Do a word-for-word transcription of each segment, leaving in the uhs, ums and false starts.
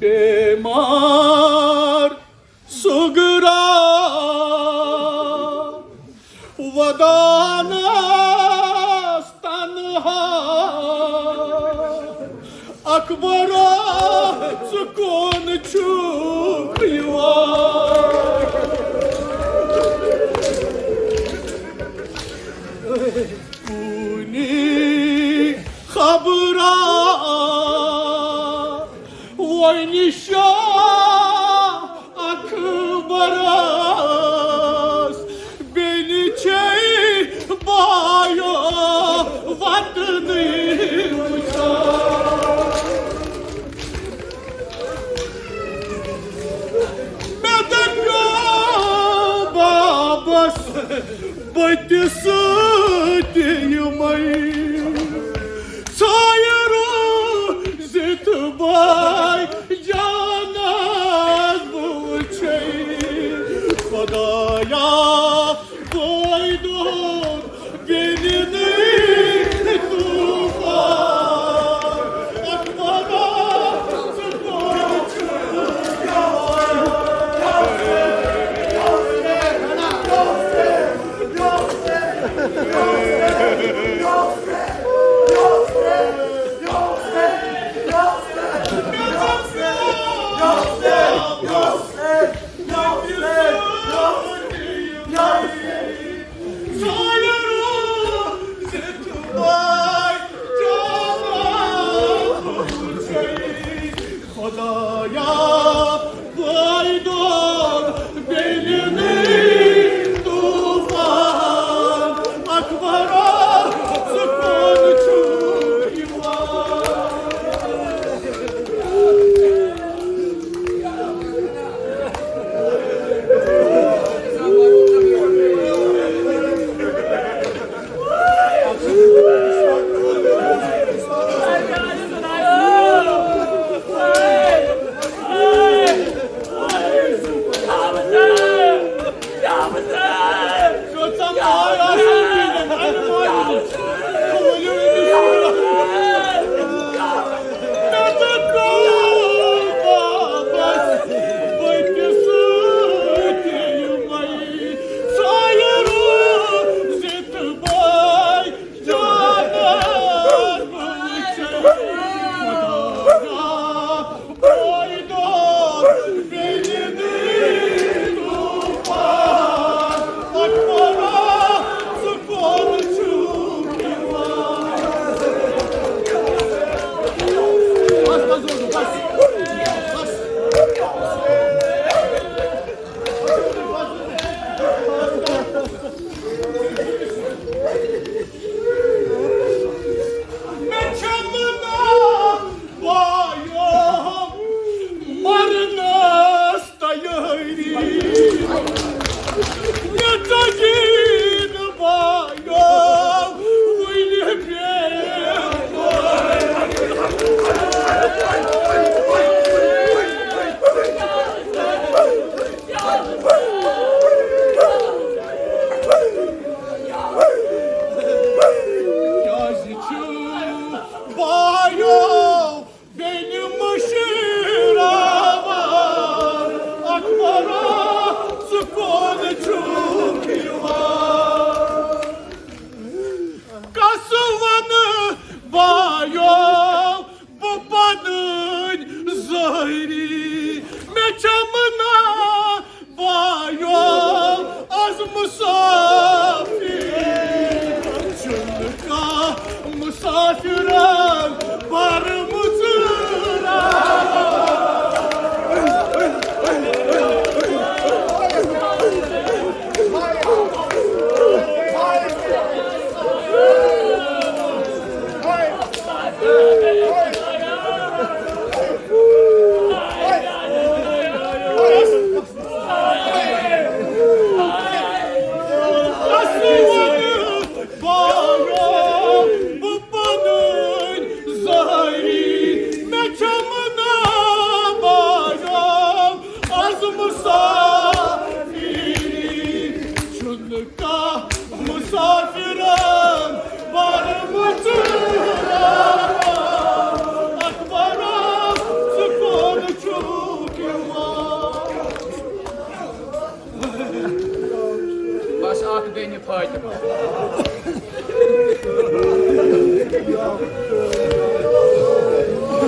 بیمار صغرا ودانس تنہا، اکبرا، ژٕ کون چھُکھ یِوان؟ کُنہِ خبرا وۄنۍ شاہ اکبرس بیٚنہِ چھے بایو وطنٕے وٕچھان۔ مےٚ دَپیو بابس بہٕ تہِ سۭتۍ یِمَے۔ ژھایہِ روٗزِتھ بٲے جانَس بہٕ وٕچھَے۔ خۄدایا، بٲے دۄد بیٚنہِ نٕے طوٗفان۔ اکبرا، ژٕ کوٚت چھُکھ؟ خدایا، بٲے دۄد بیٚنہِ نٕے طوٗفان۔ اکبرا، ژٕ کون چھُکھ یِوان؟ مےٚ چھَنہٕ ناو بایو مرنَس تیٲری۔ مےٚ ژَجی نہٕ بایو وٕنہِ بیٚیہِ۔ کیٛازِ چھُ بایو بیٚنہِ مٔشراوان؟ اکبرا، ژٕ کون چھُکھ یِوان؟ کس ونہٕ بایو بہٕ پنٕنۍ ظٲہری؟ مےٚ چھَم نا بایو از مسافر، چھُنہٕ کانٛہہ مسافرن برمُژ۔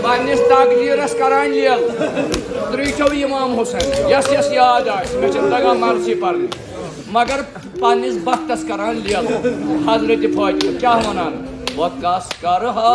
پننِس تقدیٖرس کران لیل۔ تُہۍ چھِو امام حسین، یس یس یاد آسہِ، مےٚ چھِنہٕ تگان مرثی پرنہِ، مگر پننِس بختس کران لیل۔ حضرت فاطمہ کیٛاہ ونان؟ وۄنۍ کس کرٕ ہا؟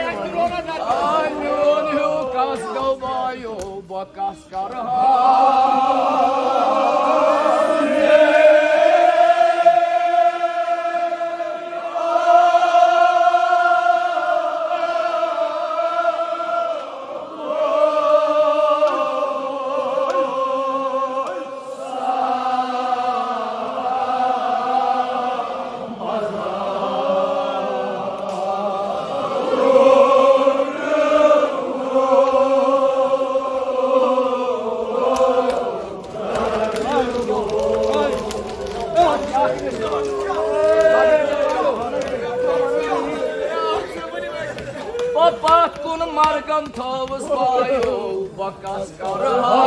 آ، میون ہیوٗ کس گوٚو وایو، بہٕ کس کرٕ ہا؟ پتھ کُن مرگن تھٲوٕس بایو، بہٕ کس کرٕ ہا؟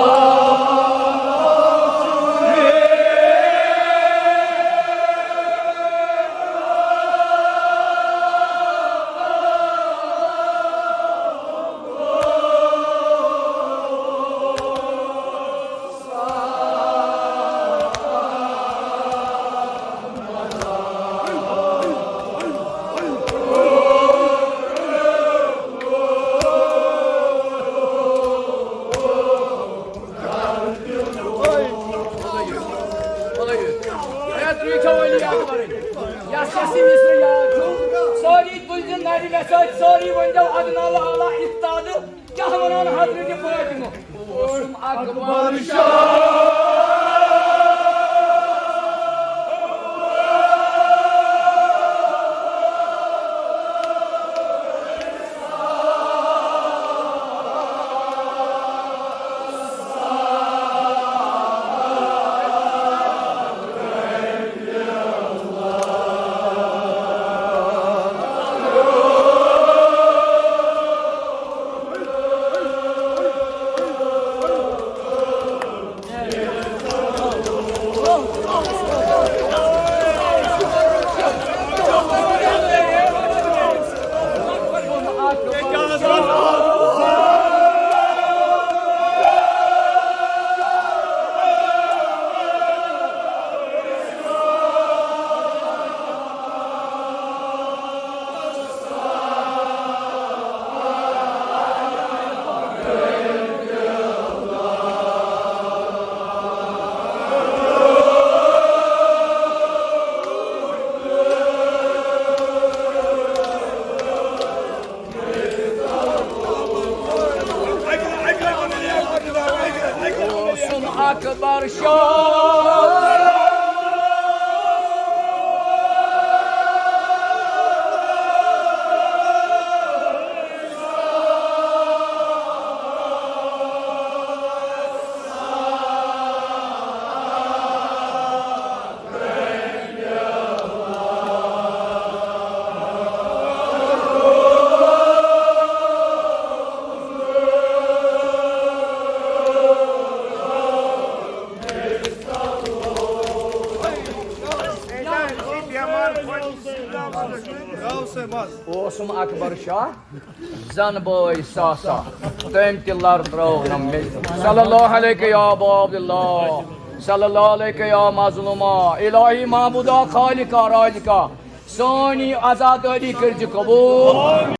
ہے، تُہۍ چھِو ؤلی اکبرٕنۍ۔ یَس یَس یہِ مِصرٕ یاد چھُ، سٲری تُلۍ زِ نَرِ مےٚ سۭتۍ، سٲری ؤنۍزیو ادنیٰ الاعلیٰ افتادٕ۔ کیٛاہ وَنان حضرت فاطمہ؟ اوسُم اکبر شاہ۔ اکبر شاہ۔ اوسم اکبر شاہ زن بٲے ساسا، تٔمۍ تہِ لر ترٲو نہٕ مےٚ۔ صلی اللہ علیک یا ابا عبداللہ، صلی اللہ علیک یا مظلوما، الہی معبودا خالقا رازقا، سٲنۍ یہِ عزادٲری کٔرۍ زِ قبوٗل۔